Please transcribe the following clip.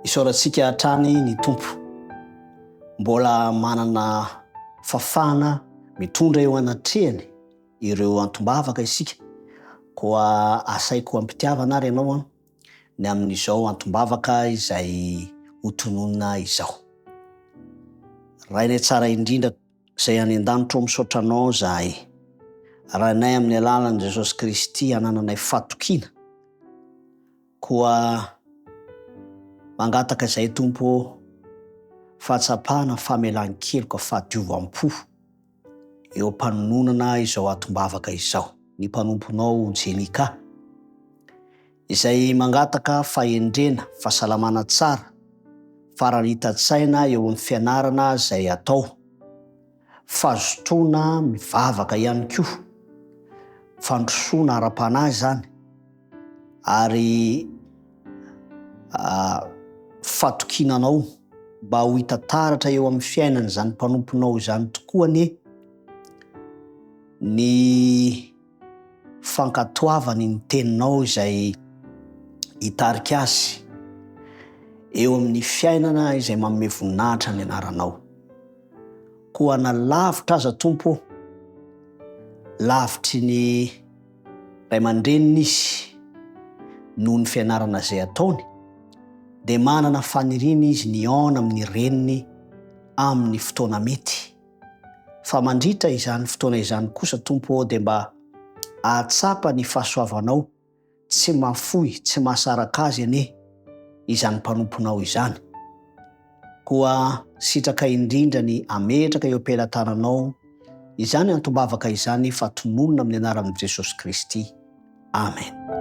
Isaorantsika hatrany ny Tompo. Mbola manana fafahana mitondra eo anatrehany ireo antom-bavaka isika, koa asaiko am-pitiavana ary ianao ny amin'izao antom-bavaka izay hotononina izao. Rainay tsara indrindra izay any an-danitra ô misaotra Anao izahay. Rainay amin'ny alalan'i Jesosy Kristy anananay fatokiana. Koa mangataka izay Tompo ô, fahatsapana famelan-keloka fahadiovam-po eo am-panononana izao atom-bavaka izao, ny mpanomponao Jenica, izay mangataka fahendrena, fahasalamana tsara, faranitan-tsaina eo amin'ny fianarana izay atao, fazotoana mivavaka ihany koa, fandrosoana ara-panahy izany, ary fatokiana Anao mba ho hita taratra eo amin'ny fiainan'izany mpanomponao izany tokoa anie ny fankatoavany ny teninao izay hitarika azy eo amin'ny fiainana izay manome voninahitra ny anaranao. Koa na lavitra aza Tompo ô, lavitry ny ray aman-dreniny izy noho ny fianarana izay ataony, dia manana faniriana izy ny hihaona amin'ny reniny amin'ny fotoana mety. Fa mandritra izany fotoana izany kosa Tompo ô dia mba ahatsapa ny fahasoavanao tsy mahafoy, tsy mahasaraka azy anie izany mpanomponao izany. Koa sitraka indrindra ny ametraka eo am-pelatananao izany antom-bavaka izany fa tononina amin'ny anaran'i Jesosy Kristy. Amen.